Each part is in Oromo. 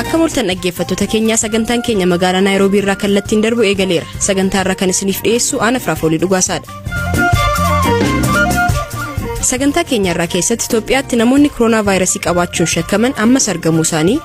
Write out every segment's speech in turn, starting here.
Akka mul'atan dhaggeeffattoota keenyaa, sagantaan keenya magaalaa Naayiroobii irraa kallattiin darbu eegaleera. Sagantaa irraa kan isiniif dhiyeessu Aana Firaafoolii Dhugaasaadha. Sagantaa keenya irraa keessatti Itoophiyaatti namoonni koronaa vaayirasii qabaachuun shakkaman ammas argamuu isaanii,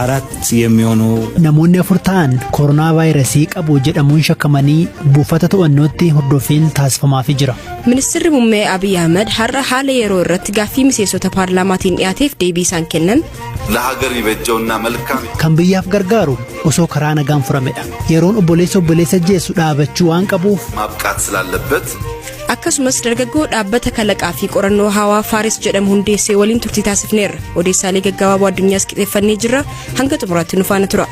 አራት የሚሆኑ Namoonni afur ta'an koronaa vaayirasii qabu jedhamuun shakkamanii buufata to'annootti hordoffiin taasifamaafii jira. Ministeerri Muummee Abiy Ahmed har'a haala yeroo irratti gaaffii miseensota paarlaamaatiin dhiyaateef deebii isaan kennan, ለሀገር የሚበጀውና መልካም Kan biyyaaf gargaaru osoo karaa nagaan furamedha. Yeroon obboleessa obboleessa ajjeessu dhaabachuu waan qabuuf ማብቃት ስላለበት akkasumas dargaggoo dhaabbata kalaqaa fi qorannoo hawaa Faaris jedhamu hundeessee waliin turtii taasifneerra. Odeessaalee gaggabaaboo addunyaas qixeeffannee jirra. Hanga xumuraatti nu faana tura.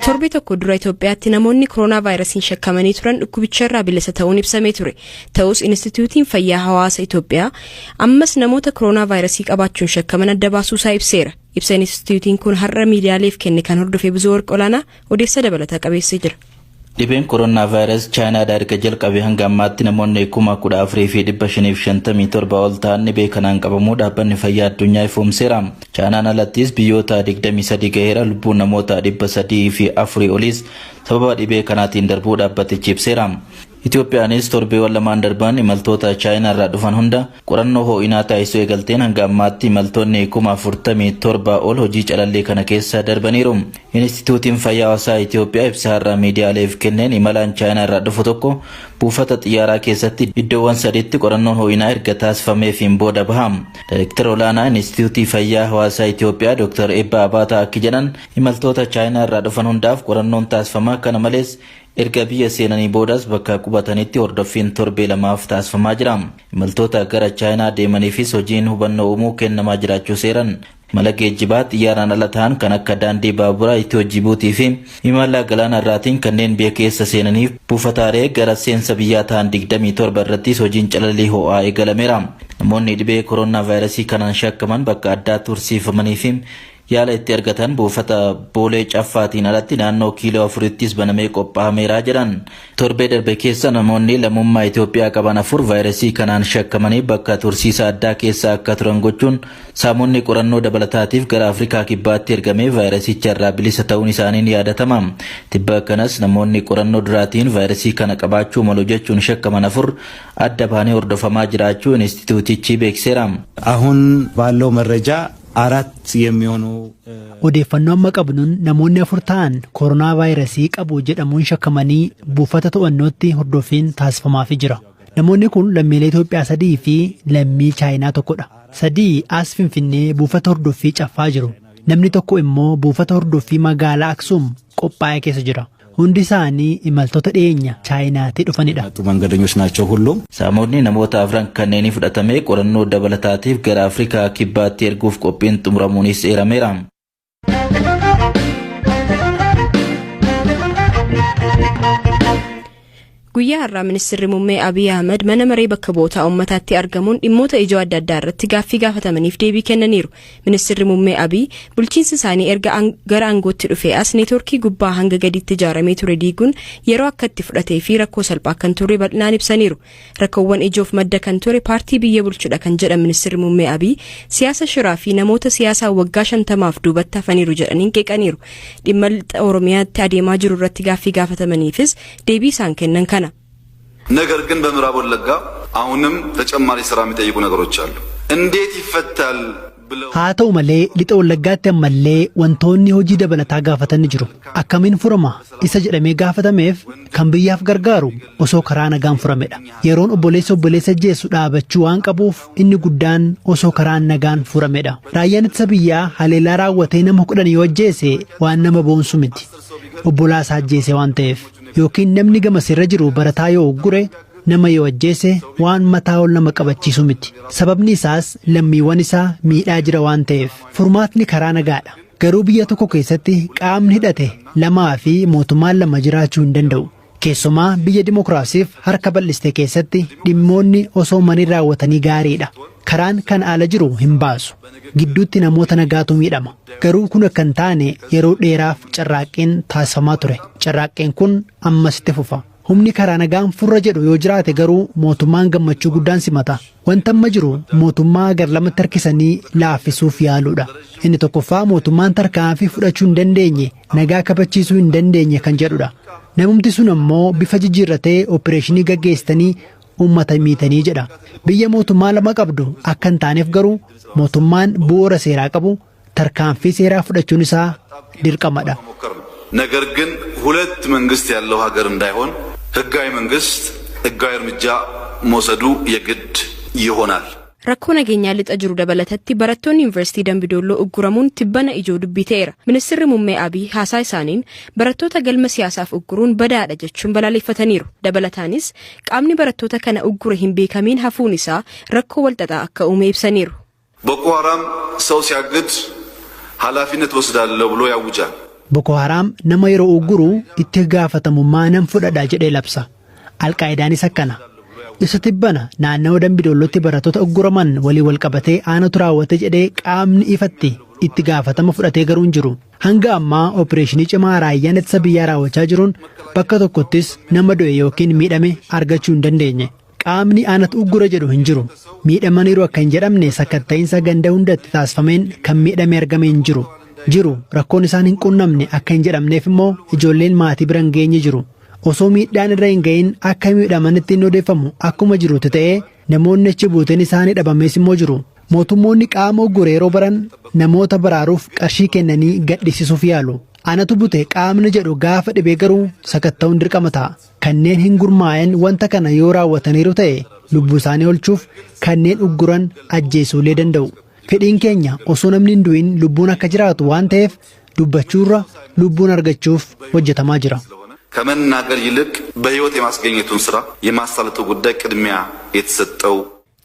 Torbee tokko dura Itoophiyaatti namoonni koronaa vaayirasiin shakkamanii turan dhukkubicha irraa bilisa ta'uun ibsamee ture. Ta'us Inistituutiin Fayyaa Hawaasa Itoophiyaa ammas namoota koronaa vaayirasii qabaachuun shakkaman adda baasuu isaa ibseera. Ibsa Inistituutiin kun har'a miidiyaaleef kenne kan hordofee Bizuu Warqi Olaanaa odeessa dabalataa qabeessee jira. Dhibeen koronaa vaayirasii Chaayinaadhaa erga jalqabee hanga ammaatti namoonni 14,557 ol ta'an dhibee kanaan qabamuu Dhaabbanni Fayyaa Addunyaa ifoomseera. Chaayinaan alattis biyyoota 23 gaheera. Lubbuun namoota 304 oliis sababa dhibee kanaatiin darbuu dhaabbatichi ibseera. Itoophiyaanis torbeewwan lamaan darban imaltoota Chaayinaa irraa dhufan hunda qorannoo ho'inaa taasisuu eegalteen hanga ammaatti imaltoonni 47,000 ol hojii calallii kana keessa darbaniiru. Inistituutiin Fayyaa Hawaasaa Itoophiyaa ibsa har'a miidiyaaleef kenneen imalaan Chaayinaa irraa dhufu tokko buufata xiyyaaraa keessatti iddoowwan sadiitti qorannoon ho'inaa erga taasifameefiin booda baha. Daayirektara olaanaa Inistituutii Fayyaa Hawaasaa Itoophiyaa Dr. Eebbaa Abaataa akka jedhan, imaltoota Chaayinaa irraa dhufan hundaaf qorannoon taasifama. Kana malees erga biyya seenanii boodas bakka qubatanitti hordoffiin torbee lamaaf taasifamaa jira. Imaltoota gara Chaayinaa deemaniifis hojiin hubannoo uumuu kennamaa jiraachuu seeran. Mala geejjibaa xiyyaaraan ala ta'an kan akka daandii baaburaa Itiyoo Jibuutii fi imala galaana irraatiin kanneen biyya keessa seenaniif buufataalee gara seensa biyyaa ta'an 27 irrattis hojiin calallii ho'aa eegalameera. Namoonni dhibee koronaa vaayirasii kanaan shakkaman bakka addaa tursiifamanii fi yaala itti argatan buufata Boolee Caffaatiin alatti naannoo kiiloo 4ttis banamee qophaa'ameera jedhan. Torbee darbe keessa namoonni lammummaa Itoophiyaa qaban afur vaayirasii kanaan shakkamanii bakka tursiisa addaa keessa akka turan gochuun saamonni qorannoo dabalataatiif gara Afrikaa Kibbaatti ergamee vaayirasicha irraa bilisa ta'uun isaanii ni yaadatama. Tibba kanas namoonni qorannoo duraatiin vaayirasii kana qabaachuu malu jechuun shakkaman afur adda bahanii hordofamaa jiraachuu inistituutichi beeksiseera. አሁን ባለው መረጃ አራት የሚሆኑ Odeeffannoo amma qabnuun namoonni afur ta'an koronaa vaayirasii qabu jedhamuun shakkamanii buufata to'annootti hordoffiin taasifamaafii jira. Namoonni kun lammiilee Itoophiyaa sadii fi lammii Chaayinaa tokkodha. Sadii as Finfinnee buufata hordoffii Caffaa jiru. Namni tokko immoo buufata hordoffii magaalaa Aksuum qophaa'e keessa jira. Hundi isaanii imaltoota dhiyeenya Chaayinaatii dhufanidha. መንገደኞች ናቸው ሁሉም። Saamonni namoota afran kanneenii fudhatamee qorannoo dabalataatiif gara Afrikaa Kibbaatti erguuf qophiin xumuramuunis eerameera. Guyyaa har'aa Ministeerri Muummee Abiy Ahmed mana maree bakka bu'oota uummataatti argamuun dhimmoota ijoo adda addaa irratti gaaffii gaafatamaniif deebii kennaniiru. Ministeerri Muummee Abiy bulchiinsi isaanii erga gara aangootti dhufee as neetworkii gubbaa hanga gadiitti ijaaramee ture diiguun yeroo akka itti fudhatee fi rakkoo salphaa kan ture bal'inaan ibsaniiru. Rakkoowwan ijoof madda kan ture paartii biyya bulchudha kan jedhan Ministeerri Muummee Abiy, siyaasa shiraa fi namoota siyaasaa waggaa 50f duubatti hafaniiru jedhaniin qeeqaniiru. Dhimma lixa Oromiyaatti adeemaa jiru irratti gaaffii gaafatamaniifis deebii isaan kennan kana. ነገር ግን በምዕራብ ወለጋ አሁንም ተጨማሪ ስራ የሚጠይቁ ነገሮች አሉ። እንዴት ይፈታል ብለው Haa ta'u malee lixa Wallaggaatti ammallee wantoonni hojii dabalataa gaafatan ni jiru. Akkamiin furama isa jedhamee gaafatameef, kan biyyaaf gargaaru osoo karaa nagaan furamedha. Yeroon obboleessa obboleessa ajjeessu dhaabachuu waan qabuuf inni guddaan osoo karaan nagaan furamedha. Raayyaan ittisa biyyaa haleellaa raawwatee nama 10 yoo ajjeese waan nama boonsu miti. Obbolaa isaa ajjeese waan ta'eef. Yookiin namni gama sirra jiru barataa yoo uggure, nama yoo ajjeese waan mataa ol nama qabachiisu miti. Sababni isaas lammiiwwan isaa miidhaa jira waan ta'eef. Furmaatni karaa nagaadha. Garuu biyya tokko keessatti qaamni hidhate lamaa fi mootummaan lama jiraachuu hin danda'u. Keessumaa biyya dimokiraasiif harka bal'iste keessatti dhimmoonni osoo marii raawwatanii gaariidha. Karaan kan ala jiru hin baasu. Gidduutti namoota nagaatu miidhama. Garuu kun akka hin taane yeroo dheeraaf carraaqqeen taasifamaa ture. Carraaqqeen kun ammas itti fufa. Humni karaa nagaan furra jedhu yoo jiraate garuu mootummaan gammachuu guddaan simata. Wanta amma jiru mootummaa gar lamatti harkisanii laaffisuuf yaaluudha. Inni tokkoffaa mootummaan tarkaanfii fudhachuu hin dandeenye, nagaa kabachiisuu hin dandeenye kan jedhudha. Namumti sun ammoo bifa jijjiirratee opereeshinii gaggeessitanii uummata miitanii jedha. Biyya mootummaa lama qabdu akka hin taaneef garuu mootummaan bu'uura seeraa qabu tarkaanfii seeraa fudhachuun isaa dirqamadha. ነገር ግን ሁለት መንግስት ያለው ሀገር እንዳይሆን ህጋዊ መንግስት ህጋዊ እርምጃ መውሰዱ የግድ ይሆናል። Rakkoo nageenyaa lixa jiru dabalatatti barattoonni Yuunivarsiitii Dambidolloo ugguramuun tibbana ijoo dubbii ta'eera. Ministeerri Muummee Abiy haasaa isaaniin barattoota galma siyaasaaf ugguruun badaadha jechuun balaaleffataniiru. Dabalataanis qaamni barattoota kana uggure hin beekamiin hafuun isaa rakkoo walxaxaa akka uume ibsaniiru. ቦኮ ሐራም ሰው ሲያግድ ኃላፊነት ወስዳለሁ ብሎ ያውጃል። Boko Haram nama yeroo ugguru itti gaafatamummaa nan fudhadha jedhee labsa. Alqaayidaanis akkana. Isa tibbana naannawa Dambidollootti barattoota ugguraman walii wal qabatee aanatu raawwate jedhee qaamni ifatti itti gaafatama fudhatee garuu hin jiru. Hanga ammaa opereeshinii cimaa raayyaan ittisa biyyaa raawwachaa jiruun bakka tokkottis nama du'e yookiin miidhame argachuu hin dandeenye. Qaamni aanatu uggura jedhu hin jiru. Miidhamaniiru akka hin jedhamne sakkatta'iinsa ganda hundatti taasifameen kan miidhame argame hin jiru. Jiru rakkoon isaan hin qunnamne akka hin jedhamneef immoo ijoolleen maatii bira hin geenye jiru. Osoo miidhaan irra hin gahin akka miidhamanitti hin odeeffamu akkuma jirutti ta'ee namoonni achi buuteen isaanii dhabamees immoo jiru. Mootummoonni qaama uggure yeroo baran namoota baraaruuf qarshii kennanii gadhiisisuuf yaalu. Anatu bute qaamni jedhu gaafa dhibee garuu sakatta'uun dirqama ta'a. Kanneen hin gurmaa'in wanta kana yoo raawwataniiru ta'e lubbuu isaanii oolchuuf kanneen ugguran ajjeesuulee danda'u. Fedhiin keenya osoo namni hin du'in lubbuun akka jiraatu waan ta'eef dubbachuurra lubbuun argachuuf hojjetamaa jira. ከመናገር ይልቅ በህይወት የማስገኘቱን ስራ የማሳለጡ ጉዳይ ቅድሚያ የተሰጠው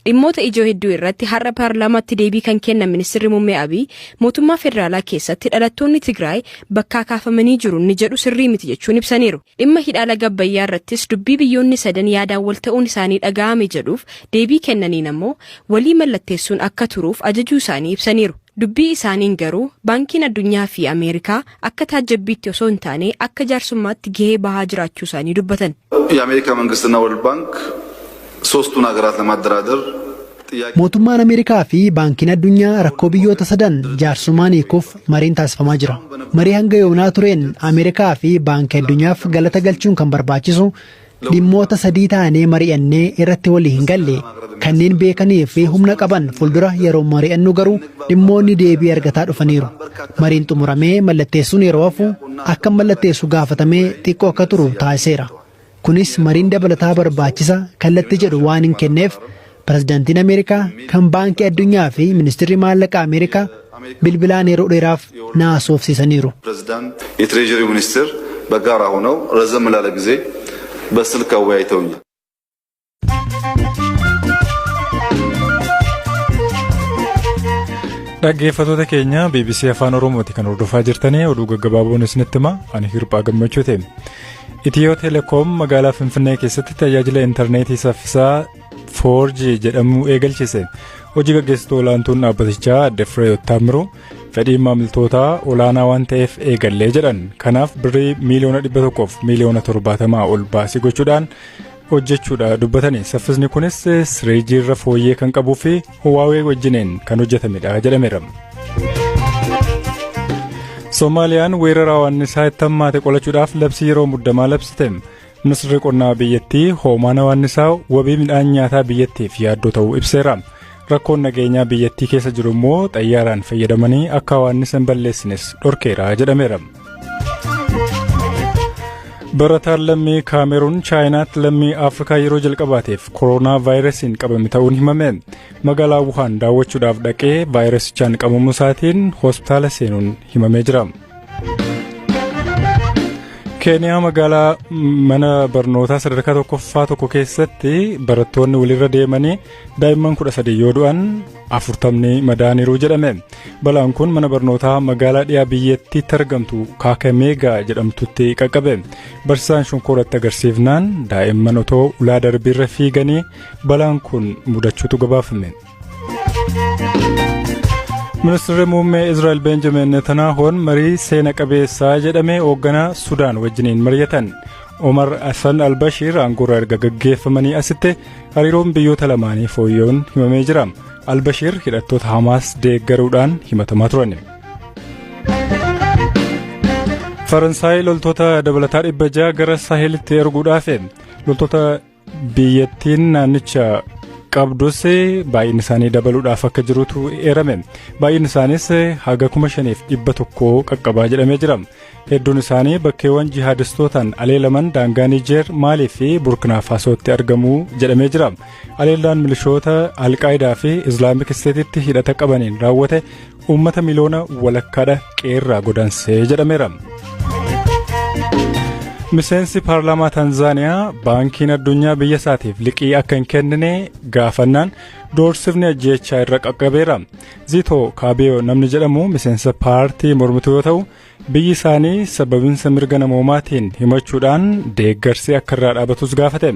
Dhimmoota ijoo hedduu irratti har'a paarlaamaatti deebii kan kennan Ministeerri Muummee Abiy mootummaa federaalaa keessatti dhalattoonni Tigraay bakkaa kaafamanii jiru ni jedhu sirrii miti jechuun ibsaniiru. Dhimma hidha laga Abbayyaa irrattis dubbii biyyoonni sadan yaadaan wal ta'uun isaanii dhaga'ame jedhuuf deebii kennaniin ammoo walii mallatteessuun akka turuuf ajajuu isaanii ibsaniiru. Dubbii isaaniin garuu baankiin addunyaa fi Ameerikaa akka taajjabbiitti osoo hin taane akka jaarsummaatti gahee bahaa jiraachuu isaanii dubbatan. የአሜሪካ መንግስትና ወርልድ ባንክ ሶስቱን ሀገራት ለማደራደር ጥያቄ Mootummaan Ameerikaa fi Baankiin Addunyaa rakkoo biyyoota sadan jaarsummaan hiikuuf mariin taasifamaa jira. Marii hanga yoonaa tureen Ameerikaa fi Baankii Addunyaaf galata galchuun kan barbaachisu dhimmoota sadii taanee mari'annee irratti walii hin galle kanneen beekanii fi humna qaban fuuldura yeroo mari'annu garuu dhimmoonni deebii argataa dhufaniiru. Mariin xumuramee mallatteessuun yeroo hafu akka mallatteessu gaafatamee xiqqoo akka turu taasiseera. Kunis mariin dabalataa barbaachisa kallattii jedhu waan hin kenneef pirezidaantiin Ameerikaa kan Baankii Addunyaa fi ministeerri maallaqa Ameerikaa bilbilaan yeroo dheeraaf na haasofsiisaniiru. ፕሬዚዳንት የትሬዠሪ ሚኒስትር በጋራ ሆነው ረዘም ላለ ጊዜ በስልክ አወያይተውኛል። Dhaggeeffattoota keenya, BBC Afaan Oromooti kan hordofaa jirtanii. Oduu gaggabaaboon isinitti hima, ani Hirphaa Gammachuu ta'e. Itiyoo Telekoom magaalaa Finfinnee keessatti tajaajila intarneetii saffisaa 4G jedhamu eegalchise. Hojii gaggeessituu olaantuun dhaabbatichaa adde Fireewoot Taamiruu fedhiin maamiltootaa olaanaa waan ta'eef eegallee jedhan. Kanaaf birrii 100,070,000 ol baasii gochuudhaan hojjechuudha dubbatani. Saffisni kunis 3G irra fooyyee kan qabuu fi Huawei wajjiniin kan hojjetamedha jedhameera. Soomaaliyaan weerara hawaannisaa itti hammaate qolachuudhaaf labsii yeroo muddamaa labsite. Ministeerri qonnaa biyyattii hoomaan hawaannisaa wabii midhaan nyaataa biyyattiif yaaddoo ta'uu ibseera. Rakkoon nageenyaa biyyattii keessa jiru immoo xayyaaraan fayyadamanii akka hawaannisa hin balleessines dhorkeera jedhameera. Barataan lammii Kaameruun Chaayinaatti lammii Afrikaa yeroo jalqabaateef koronaa vaayirasiin qabame ta'uun himame. Magaalaa Wuhaan daawwachuudhaaf dhaqee vaayirasichaan qabamuu isaatiin hospitaala seenuun himamee jira. Keeniyaa magaalaa mana barnootaa sadarkaa tokkoffaa tokko keessatti barattoonni walirra deemanii daa'imman 13 yoo du'an 40 madaaniiru jedhame. Balaan kun mana barnootaa magaalaa dhiyaa biyyattiitti argamtu Kaakameegaa jedhamtutti qaqqabe. Barsiisaan shonkoratti agarsiifnaan daa'imman otoo ulaa darbiirra fiiganii balaan kun mudachuutu gabaafame. Ministeerri muummee Israa'el Benjamin Netanyahuun marii seena qabeessaa jedhame hoogganaa Sudaan wajjiniin mari'atan. Omar Hassan Albashiir aangoorraa erga gaggeeffamanii asitti hariiroon biyyoota lamaanii fooyya'uun himamee jira. Albashiir hidhattoota Hamaas deeggaruudhaan himatamaa turan. Faransaay loltoota dabalataa 600 gara Saahelitti erguudhaaf loltoota biyyattiin naannicha qabdus baay'inni isaanii dabaluudhaaf akka jirutu eerame. Baay'inni isaanis haga 5100 qaqqabaa jedhamee jira. Hedduun isaanii bakkeewwan jihaadistootaan aleelaman daangaa Niijeer, Maalii fi Burkina Faasootti argamu jedhamee jira. Aleellaan milishoota Alqaayidaa fi Islaamik Isteetitti hidhata qabaniin raawwate uummata miliyoona walakkaadha qeerraa godaansee jedhameera. Miseensi paarlaamaa Tanzaaniyaa baankiin addunyaa biyya isaatiif liqii akka hin kennine gaafannaan doorsifni ajjeechaa irra qaqqabeera. Zitoo Kaabiyoo namni jedhamu miseensa paartii mormituu yoo ta'u, biyyi isaanii sababiinsa mirga namoomaatiin himachuudhaan deeggarsi akka irraa dhaabatus gaafate.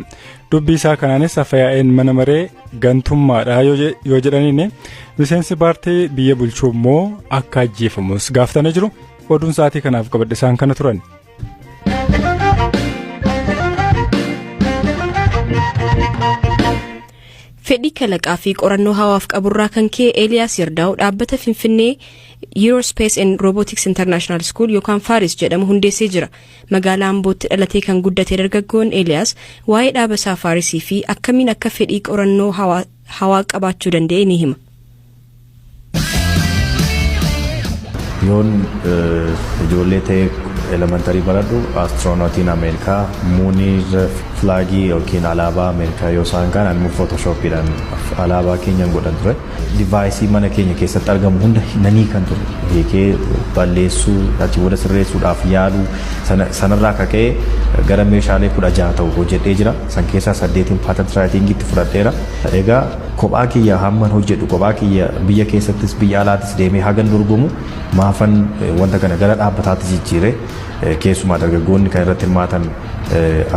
Dubbii isaa kanaanis afyaa'een mana maree gantummaadha yoo jedhaniin miseensi paartii biyya bulchuu immoo akka ajjeefamus gaafatanii jiru. Oduun sa'aatii kanaaf qabadhe isaan kana turan. Fedhii kalaqaa fi qorannoo hawaaf qaburraa kan ka'e Eeliyaas Yirdaa'u dhaabbata Finfinnee Eurospace and Robotics International School yookaan Faaris jedhamu hundeessee jira. Magaalaa Ambootti dhalatee kan guddate dargaggoon Eeliyaas waa'ee dhaaba isaa Faarisii fi akkamiin akka fedhii qorannoo hawaa qabaachuu danda'e ni hima. Yoon ijoollee ta'ee elementary baradhu, astroonootiin Ameerikaa muunii flaagii yookiin alaabaa Ameerikaa yoo isaan kaan ani Photoshoppiidhaan alaabaa keenyaan godhan ture. Device mana keenya keessatti argamu hunda nanii kan ture. Hiikee balleessuu, achi booda sirreessuudhaaf yaaluu, sanarraa akka ka'e gara meeshaalee 16 ta'u hojjedhee jira. San keessaa saddeetiin patent writingitti fudhadheera. Egaa kophaa kiyya hamman hojjedhu, kophaa kiyya biyya keessattis biyya alaattis deemee hagan dorgomu, maafan wanta kana gara dhaabbataatti jijjiire keessumaa dargaggoonni kan irratti hirmaatan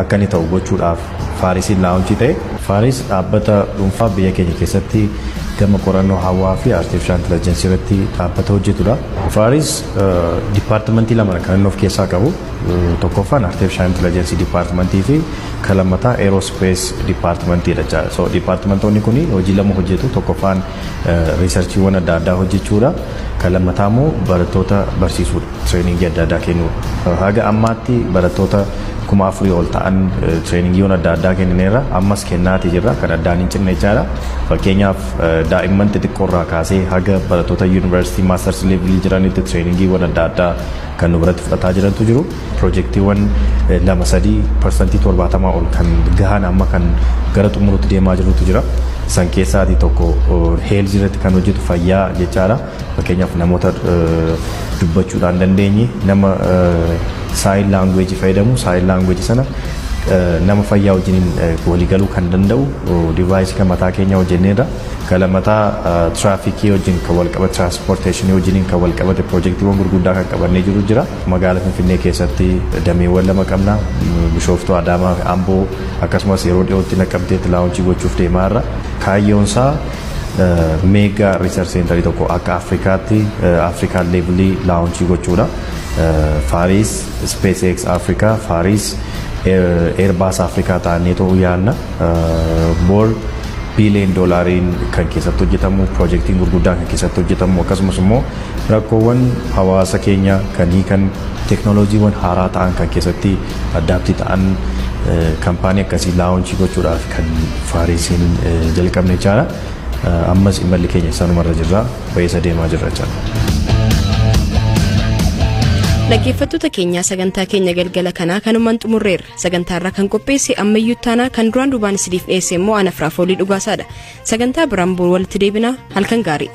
akka inni ta'u gochuudhaaf Faarisiin launch ta'e. Faaris dhaabbata dhuunfaa biyya keenya keessatti gama qorannoo hawaa fi artificial intelligence irratti dhaabbata hojjetudha. Faaris dipaartimentii lama kan inni of keessaa qabu. Tokkoffaan artificial intelligence dipaartimentii fi kan lammataa aerospace dipaartimentiidha. So dipaartimentoonni kun hojii lama hojjetu. Tokkoffaan researchiiwwan adda addaa hojjechuudha. Kan lammataa immoo barattoota barsiisuudha. Trainingii adda addaa kennuudha. Haga ammaatti barattoota 4000 ol ta'an trainingiiwwan adda addaa kennineerra, ammas kennaatii jirra, kan addaan hin cinne jechaadha. Fakkeenyaaf, daa'imman xixiqqoorraa kaasee haga barattoota yuunivarsiitii masters levelii jiranitti trainingiiwwan adda addaa kan nu biratti fudhataa jirantu jiru. Piroojeektiiwwan lama sadii 70% ol kan gahan amma kan gara xumurutti deemaa jirutu jira. San keessaatii tokko health irratti kan hojjetu, fayyaa jechaadha. Fakkeenyaaf, namoota dubbachuudhaan dandeenye, nama sign language fayyadamu, sign language sana nama fayyaa wajjiniin waliigaluu kan danda'u device kan mataa keenya hojjenneerra. Kan lammataa tiraafikii wajjin kan wal qabate, transportationii wajjiniin kan wal qabate piroojeektiiwwan gurguddaa kan qabannee jiru jira. Magaalaa Finfinnee keessatti dameewwan lama qabna. Bishooftuu, Adaamaa fi Amboo, akkasumas yeroo dhiyootti Naqamteetti launch gochuuf deemaa jirra. Kaayyoonsaa mega research centerii tokko akka Afrikaatti, Afrikaan levelii launch gochuudha. Faaris SpaceX Afrikaa, Faaris Airbus Afrikaa ta'anii ta'uu yaadna. Boor biiliyoon doolaariin kan keessatti hojjetamu, piroojeektiin gurguddaan kan keessatti hojjetamu, akkasumas immoo rakkoowwan hawaasa keenya kan hiikan teeknooloojiiwwan haaraa ta'an kan keessatti adapt ta'an kaampaanii akkasii launch gochuudhaaf kan Faarisiin jalqabne jechaadha. Ammas imalli keenya isanumarra jirra, baay'isa deemaa jirra jechaadha. Dhaggeeffattoota keenyaa, sagantaa keenya galgala kanaa kanumaan xumurreerra. Sagantaarraa kan qopheesse Ammayyuu Taanaa, kan duraan duubaan isiniif dhiyeesse immoo ana Firaafoolii Dhugaasaadha. Sagantaa biraan boru walitti deebina, halkan gaarii.